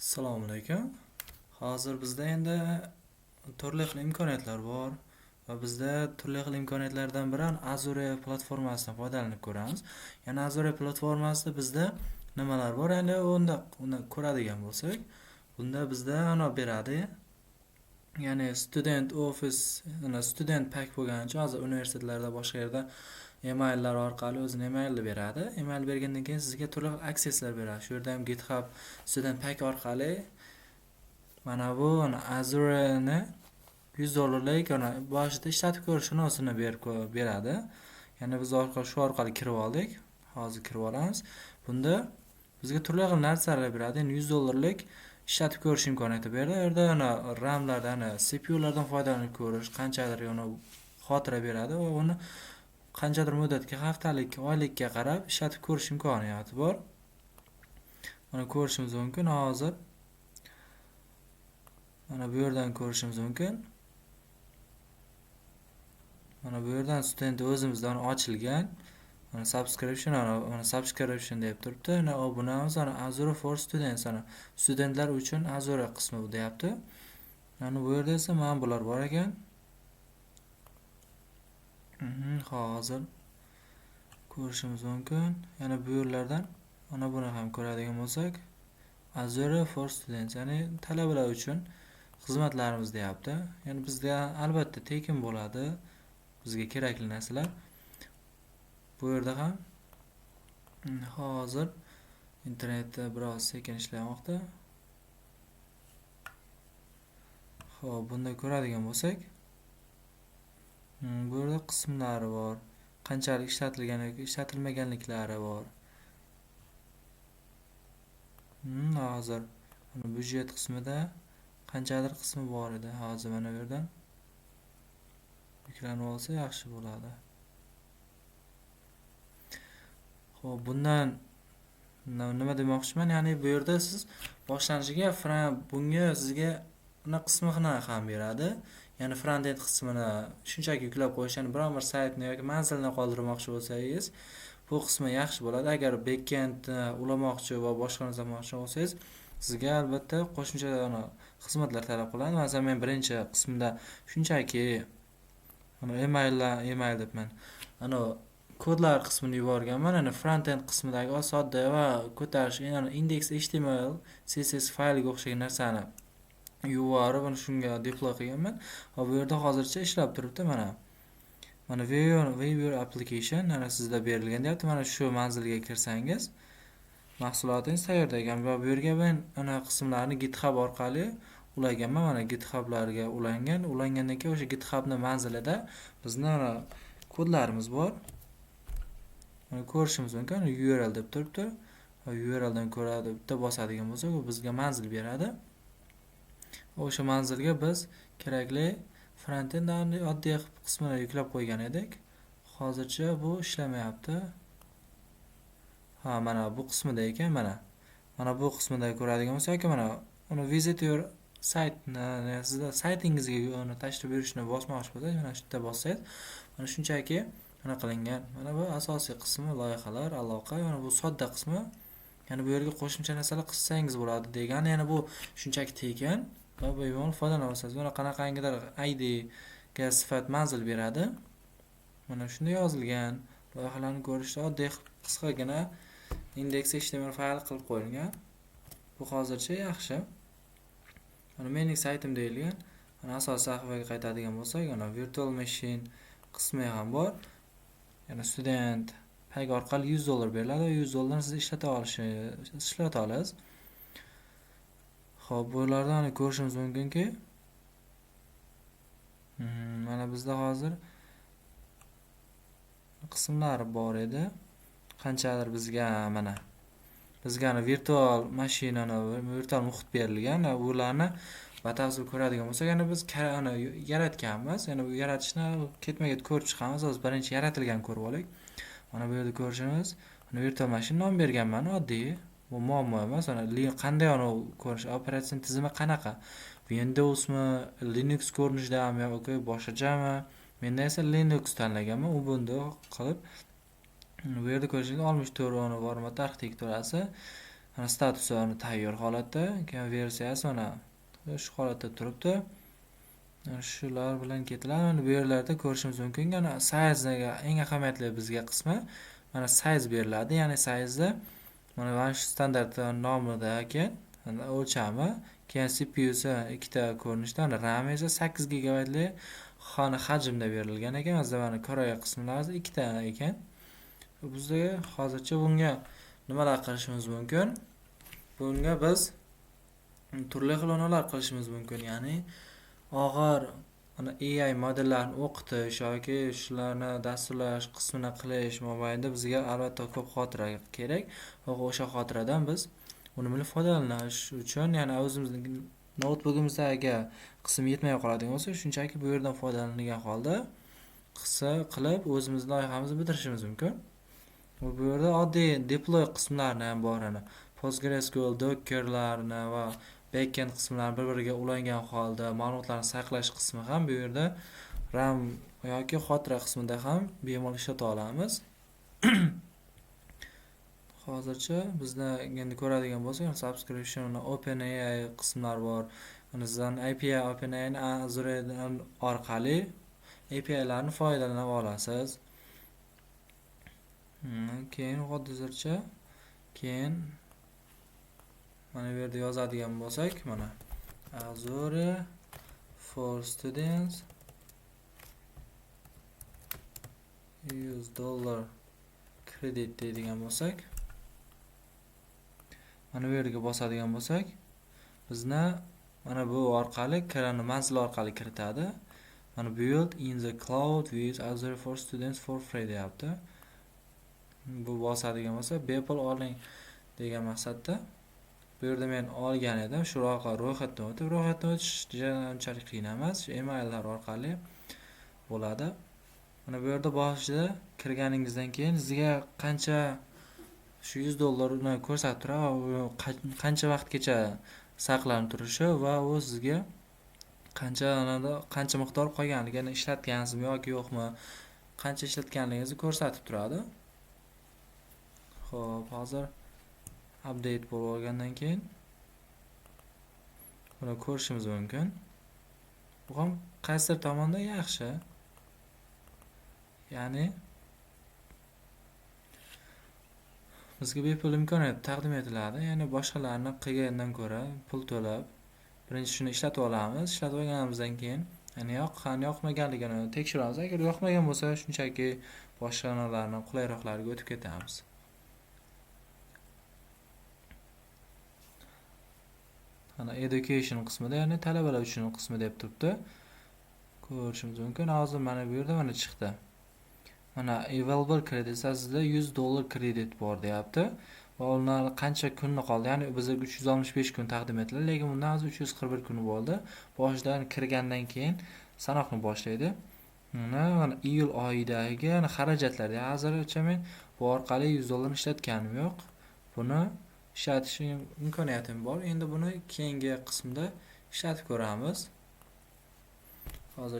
Assalomu alaykum. Hozir bizda endi turli xil imkoniyatlar bor va bizda turli xil imkoniyatlardan biri Azure platformasidan foydalanib ko'ramiz. Ya'ni Azure platformasida bizda nimalar bor? Ya'ni unda uni ko'radigan bo'lsak, bunda bizda ana beradi. Ya'ni Student Office, ana Student Pack bo'lgani uchun hozir universitetlarda, boshqa yerda emaillar orqali o'zini emailni beradi. Email bergandan keyin sizga turli xil akseslar beradi. Shu yerda ham GitHub Student Pack orqali mana bu Azureni 100 dollarlik ana boshida ishlatib ko'rish nosini berib beradi. Ya'ni biz orqali shu orqali kirib oldik. Hozir kirib olamiz. Bunda bizga turli xil narsalar beradi. Ya'ni 100 dollarlik ishlatib ko'rish imkoniyati beradi. U yerda ana RAMlardan, ana CPUlardan foydalanib ko'rish, qanchadir yana xotira beradi va uni qanchadir muddatga, haftalik, oylikka qarab ishlatib ko'rish imkoniyati bor. Mana ko'rishimiz mumkin hozir. Mana bu yerdan ko'rishimiz mumkin. Mana bu yerdan student o'zimizdan ochilgan. Mana subscription, mana subscription deb turibdi. Mana obunamiz, mana Azure for Students, mana studentlar uchun Azure qismi deyapti. Mana bu yerda esa mana bular bor ekan. Hozir ko'rishimiz mumkin. Yana bu yerlardan mana buni ham ko'radigan bo'lsak, Azure for Students, ya'ni talabalar uchun xizmatlarimiz deyapti. Ya'ni bizda albatta tekin bo'ladi bizga kerakli narsalar. Bu yerda ham hozir internetda biroz sekin ishlamoqda. Xo'p, bunda ko'radigan bo'lsak, bu yerda qismlari bor. Qanchalik ishlatilgan yoki ishlatilmaganliklari bor. Hozir mana byudjet qismida qanchadir qismi bor edi. Hozir mana bu yerdan yuklanib olsa yaxshi bo'ladi. Xo'p, bundan nima demoqchiman? Ya'ni bu yerda siz boshlanishiga bunga sizga uni qismini ham beradi. Ya'ni front-end qismini shunchaki yuklab qo'yish, ya'ni biron bir saytni yoki manzilni qoldirmoqchi bo'lsangiz, bu qismi yaxshi bo'ladi. Agar backendni ulamoqchi va boshqa narsa qilmoqchi bo'lsangiz, sizga albatta qo'shimcha xizmatlar talab qilinadi. Masalan, men birinchi qismida shunchaki ana emaillar, email debman. Ana kodlar qismini yuborganman. Ana front-end qismidagi sodda va ko'tarish, ya'ni index HTML, CSS fayliga o'xshagan narsani yuborib, ana shunga deploy qilganman. Va bu yerda hozircha ishlab turibdi mana. Mana view your application mana sizda berilgan deyapti. Mana shu manzilga kirsangiz mahsulotingiz tayyor degan va bu yerga men ana qismlarni GitHub orqali ulaganman. Mana GitHublarga ulangan. Ulangandan keyin o'sha GitHubning manzilida bizni ana kodlarimiz bor. Mana ko'rishimiz mumkin. URL deb turibdi. Va URLdan ko'radi, bitta bosadigan bo'lsak, u bizga manzil beradi. O'sha manzilga biz kerakli frontend oddiy qismini yuklab qo'ygan edik. Hozircha bu ishlamayapti. Ha, mana bu qismida ekan, mana. Mana bu qismida ko'radigan bo'lsak, yoki mana uni visit your site, sizda saytingizga uni tashrif buyurishni bosmoqchi bo'lsangiz, mana shu yerda bossangiz, mana shunchaki mana qilingan. Mana bu asosiy qismi loyihalar, aloqa, mana bu sodda qismi. Ya'ni bu yerga qo'shimcha narsalar qilsangiz bo'ladi degani, ya'ni bu shunchaki tekin va bemalol foydalana olasiz. Mana qanaqangidir ID ga sifat manzil beradi. Mana shunda yozilgan loyihalarni ko'rishda oddiy qisqagina index HTML fayl qilib qo'yilgan. Bu hozircha yaxshi. Mana mening saytim deyilgan. Mana asosiy sahifaga qaytadigan bo'lsak, mana virtual machine qismi ham bor. Ya'ni student pack orqali 100 dollar beriladi va 100 dollarni siz ishlata olasiz. Xo'p, bulardan ko'rishimiz mumkinki, mana bizda hozir qismlar bor edi. Qanchadir bizga mana bizga virtual mashinani, virtual muhit berilgan. Bularni batafsil ko'radigan bo'lsak, yana biz ana yaratganmiz. Yana bu yaratishni ketma-ket ko'rib chiqamiz. Hozir birinchi yaratilgan ko'rib olaylik. Mana bu yerda ko'rishimiz, mana virtual mashina nom berganman, oddiy. Bu muammo emas. Mana qanday ana ko'rish, operatsion tizimi qanaqa? Windowsmi, Linux ko'rinishidami yoki boshqachami? Menda esa Linux tanlaganman, Ubuntu qilib. Bu yerda ko'rishingiz 64 formatda arxitekturasi. Mana statusi tayyor holatda, keyin versiyasi mana shu holatda turibdi. Shular bilan ketiladi. Mana bu yerlarda ko'rishimiz mumkin. Yana size eng ahamiyatli bizga qismi mana size beriladi. Ya'ni size mana shu standart nomida keyin o'lchami, keyin CPUsi ikkita ko'rinishda, RAM esa 8 gigabaytli hajmda berilgan ekan. Bizda mana Koreya qismlari ikkita ekan. Bizda hozircha bunga nimalar qilishimiz mumkin? Bunga biz turli xil o'yinlar qilishimiz mumkin. Ya'ni og'ir AI modellarni o'qitish yoki shularni dasturlash qismini qilish mobaynida bizga albatta ko'p xotira kerak va o'sha xotiradan biz unumli foydalanish uchun, ya'ni o'zimizning noutbukimizdagi qism yetmay qoladigan bo'lsa, shunchaki bu yerdan foydalangan holda qissa qilib o'zimizni loyihamizni bitirishimiz mumkin. Bu yerda oddiy deploy qismlarini ham bor, ana PostgreSQL, Dockerlarni va backend qismlarini bir-biriga ulangan holda ma'lumotlarni saqlash qismi ham bu yerda RAM yoki xotira qismida ham bemalol ishlata olamiz. Hozircha bizni endi ko'radigan bo'lsak, subscription, OpenAI qismlar bor. Mana sizdan API OpenAI Azure orqali APIlarni foydalana olasiz. Keyin hozircha keyin mana bu yerda yozadigan bo'lsak, mana Azure for students $100 kredit deydigan bo'lsak, mana bu yerga bosadigan bo'lsak, bizni mana bu orqali kirani manzil orqali kiritadi. Mana build in the cloud with Azure for students for free deyapti. Bu bosadigan bo'lsa, bepul oling degan maqsadda. Bu yerda men olgan edim, shu orqali ro'yxatdan o'tib, ro'yxatdan o'tish unchalik qiyin emas, shu emaillar orqali bo'ladi. Mana bu yerda boshida kirganingizdan keyin sizga qancha shu $100 ko'rsatib turadi va qancha vaqtgacha saqlanib turishi va u sizga qancha miqdor qolganligini, ishlatgansizmi yoki yo'qmi, qancha ishlatganligingizni ko'rsatib turadi. Xo'p, hozir update bo'lib olgandan keyin buni ko'rishimiz mumkin. Bu ham qaysidir tomonda yaxshi. Ya'ni bizga bepul imkoniyat taqdim etiladi. Ya'ni boshqalarni qilgandan ko'ra pul to'lab birinchi shuni ishlatib olamiz. Ishlatib olganimizdan keyin ya'ni yoqqan, yoqmaganligini tekshiramiz. Agar yoqmagan bo'lsa, shunchaki boshqalarni qulayroqlariga o'tib ketamiz. Mana education qismida, ya'ni talabalar uchun qismi deb turibdi. Ko'rishimiz mumkin. Hozir mana bu yerda mana chiqdi. Mana available credit, sizda $100 kredit bor deyapti. Va ular qancha kunni qoldi? Ya'ni bizga 365 kun taqdim etiladi, lekin bundan hozir 341 kun bo'ldi. Boshidan kirgandan keyin sanoqni boshlaydi. Mana iyul oyidagi xarajatlar. Hozircha men bu orqali $100 ishlatganim yo'q. Buni ishlatish imkoniyatim bor. Endi buni keyingi qismda ishlatib ko'ramiz. Hozircha